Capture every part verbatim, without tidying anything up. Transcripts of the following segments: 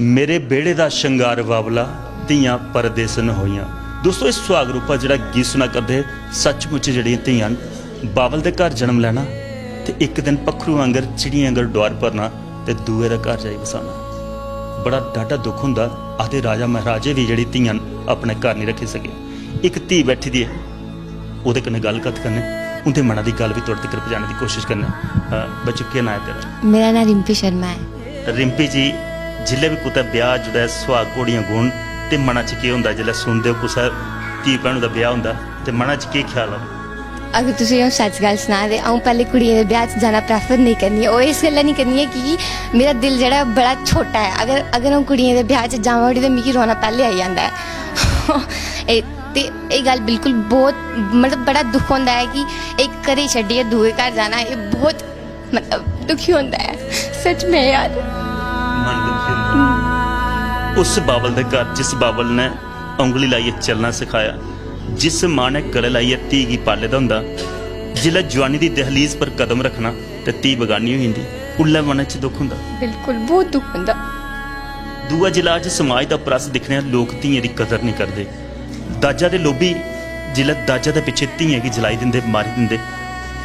मेरे बेड़े दा शंगार बाबला, धियां परदेसन होइयां। दोस्तो, इस सुहाग रूपा जेह्ड़ा गीत सुना करदे, सचमुच जेह्ड़ियां धियां न, बाबल दे घर जन्म लैना ते इक दिन पक्खरू आंगर, चिड़ियें आंगर डुआर भरना ते दूए दा घर जाई बसाना। बड़ा डाढा दुख होंदा। आखदे राजा महाराजे बी जेह्ड़ी धियां न, अपने घर निं रक्खी सके। इक धी बैठी दी ऐ, ओह्दे कन्नै गल्ल कत्थ करने, उं'दे मना दी गल्ल बी थुआढ़े तगर पजाने दी कोशिश करने। अ, बच्चू, केह् नांऽ ऐ तेरा? मेरा नांऽ रिम्पी शर्मा ऐ। रिम्पी जी, जिसलै बी कुतै ब्याह् जुड़ै, सुहाग घोड़ियां गुण, ते मना च केह् होंदा जिसलै सुनदे ओ कुसै धी भैनू दा ब्याह् होंदा, ते मना च केह् ख्याल औंदा? अगर तुसें अ'ऊं सच्च गल्ल सनां ते अ'ऊं पैह्ले कुड़ियें दे ब्याह् च जाना प्रेफर नेईं करनी आं। ओह् इस गल्ला नेईं करनी आं कि मेरा दिल जेह्ड़ा बड़ा छोटा ऐ। अगर, अगर अ'ऊं कुड़ियें दे ब्याह् च जावां उठी ते मिगी रोना पैह्ले आई जंदा ऐ। एह्, ते एह् गल्ल बिल्कुल बहुत, मतलब, बड़ा दुख होंदा ऐ कि इक घरै छड्डियै दूए घर जाना, एह् बहुत, मतलब, दुखी होंदा ऐ सच में यार। मन दुखी होंदा। उस बाबल दे घर जिस बाबल ने उंगली लाइयै चलना सखाया, जिस मां ने गले लाइयै धी गी पाले दा होंदा, जिसलै जुआनी दी दहलीज पर कदम रखना ते धी बगानी होई जंदी, उल्लै मनै च दुख होंदा। बिल्कुल, बहुत दुख होंदा। दूआ, जिसलै अज्ज समाज दा उप्पर अस दिक्खने आं, लोक धियें दी कदर नेईं करदे। दाजा दे लोभी जिसलै दाजा दे पिच्छे धियें गी जलाई दिंदे, मारी दिंदे,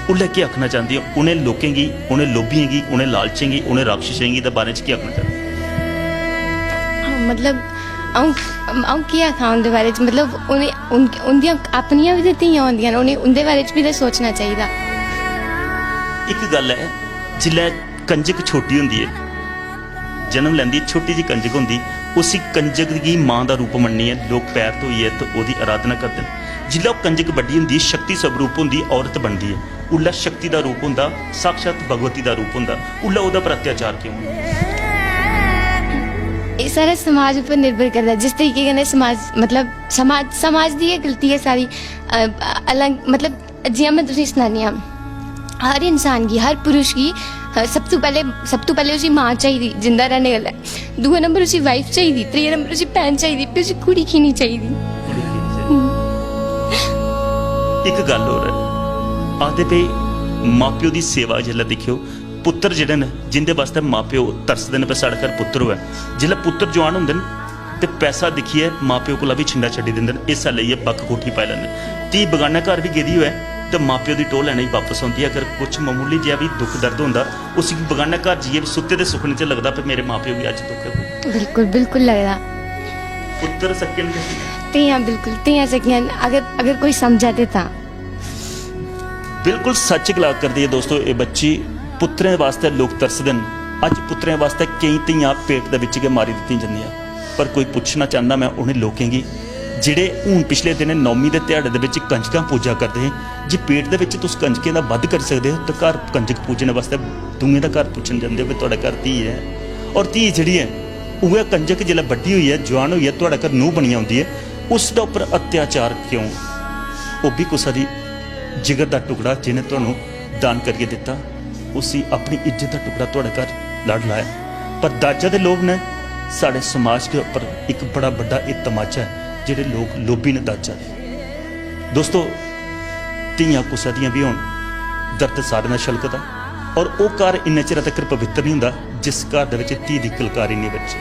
उल्लै केह् आखना चांह्दी ओ? उ'नें लोकें गी, उ'नें लोभियें गी, उ'नें लालचें गी, उ'नें राक्षसें गी दे बारे च केह् आखना चांह्दी? मतलब, अ'ऊं, अ'ऊं केह् आखां उं'दे बारे च? मतलब, उ'नें, उन-, उं'दियां अपनियां बी ते धियां होंदियां न, उ'नें उं'दे बारे च बी ते सोचना चाहिदा। इक गल्ल ऐ, जिसलै कंजक छोटी होंदी ऐ, जन्म लैंदी, छोटी जी कंजक होंदी, उसी कंजक गी मां दा रूप मन्नियै लोक पैर धोइयै ते ओह्दी आराधना करदे न। जिसलै ओह् कंजक बड्डी होंदी, शक्ति स्वरूप होंदी, औरत बनदी ऐ, उल्लै शक्ति दा रूप होंदा, साक्षात भगवती दा रूप होंदा, उल्लै ओह्दे पर अत्याचार क्यों होंदा? एह् सारा समाज उप्पर निर्भर करदा, जिस तरीके कन्नै समाज, मतलब, समाज, समाज दी गै गलती ऐ सारी। अ, अलग, मतलब, जि'यां में तुसेंगी सनानी आं, हर इंसान गी, हर पुरुष गी, अ, सब तू पैह्ले, सब तू पैह्ले उसी मां चाहिदी जिंदा रैह्ने गल्ला। दूए नंबर उसी वाइफ चाहिदी, त्रीए नंबर उसी भैन चाहिदी, फ्ही उसी कुड़ी की निं चाहिदी? इक गल्ल होर ऐ, आखदे भई मां प्यो दी सेवा जिसलै दिक्खेओ, पुत्तर जेह्ड़े न, जिंदे बास्तै मां प्यो तरसदे न भई साढ़े घर पुत्तर होऐ, जिसलै पुत्तर जुआन होंदे न, ते पैसा दिक्खियै मां प्यो कोला बी छिंडा छड्डी दिंदे न, हिस्सा लेइयै बक्ख कोठी पाई लैंदे न। धी बगान्नै घर बी गेदी होऐ ते मां प्यो दी टोह् लैने गी बापस औंदी ऐ। अगर कुछ मामूली जेहा बी दुख दर्द होंदा, उसी बगान्नै घर जाइयै बी सुत्ते दे सुखने च लगदा, "पे मेरे मां प्यो गी अज्ज दुख ऐ।" बिल्कुल, बिल्कुल लगदा। पुत्तर सक्के न कि धियां? बिल्कुल, धियां सक्कियां न। अगर, अगर कोई समझै ते तां। बिल्कुल सच्च गला करदी ऐ दोस्तो, एह् बच्ची। पुत्तरें बास्तै लोक तरसदे न। अज्ज पुत्तरें बास्तै केईं धियां पेट दे बिच गै मारी दित्तियां जंदियां। पर कोई पुच्छना चांह्दा मैं उ'नें लोकें गी, जेह्ड़े हून पिछले दिनें नौमीं दे ध्याड़े दे बिच कंजकां पूजा करदे हे, जे पेट दे बिच तुस कंजकें दा वध करी सकदे ओ, ते घर कंजक पूजने बास्तै दूएं दा घर पुच्छन जंदे ओ, "भाई, थुआढ़े घर धी ऐ?" और धी जेह्ड़ी ऐ, उ'ऐ कंजक जिसलै बड्डी होइयै, जुआन होइयै, थुआढ़े घर नूंह् बनियै औंदी ऐ, उसदे उप्पर अत्याचार क्यों? ओह् बी कुसै दी जिगर दा टुकड़ा, जि'नें तुहानू दान करियै दित्ता, उसी अपनी इज्जत दा टुकड़ा थुआढ़े घर लड़ लाया। पर दाजा दे लोभ ने साढ़े समाज के उप्पर इक बड़ा बड्डा एह् तमाचा ऐ, जेह्ड़े लोक लोभी न दाजा दे। दोस्तो, धियां कुसै दियां बी होन, दर्द सारें दा छलकदा। और ओह् घर इन्ने चिरै तक्कर पवित्तर निं होंदा, जिस घर दे बिच धी दी किलकारी निं बज्जे।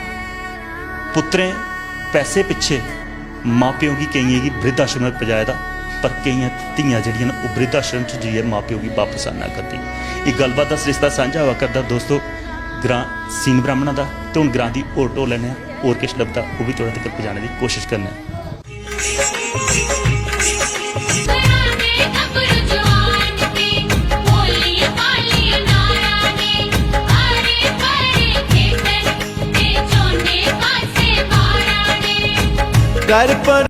पुत्तरें पैसे पिच्छे मां प्यो गी, केइयें गी वृद्धाश्रम च पजाए दा, पर केइयां धियां जेह्ड़ियां न, ओह् वृद्धाश्रम च जाइयै मां प्यो गी बापस आह्ना करदी। एह् गल्लबात दा सरिस्ता सांझा होआ करदा दोस्तो, ग्रां सीन ब्राह्मणा दा। ते हून ग्रां दी होर टोह् लैने आं, होर किश लभदा, ओह् बी थुआढ़े तगर पजाने दी कोशश करने आं। घर पर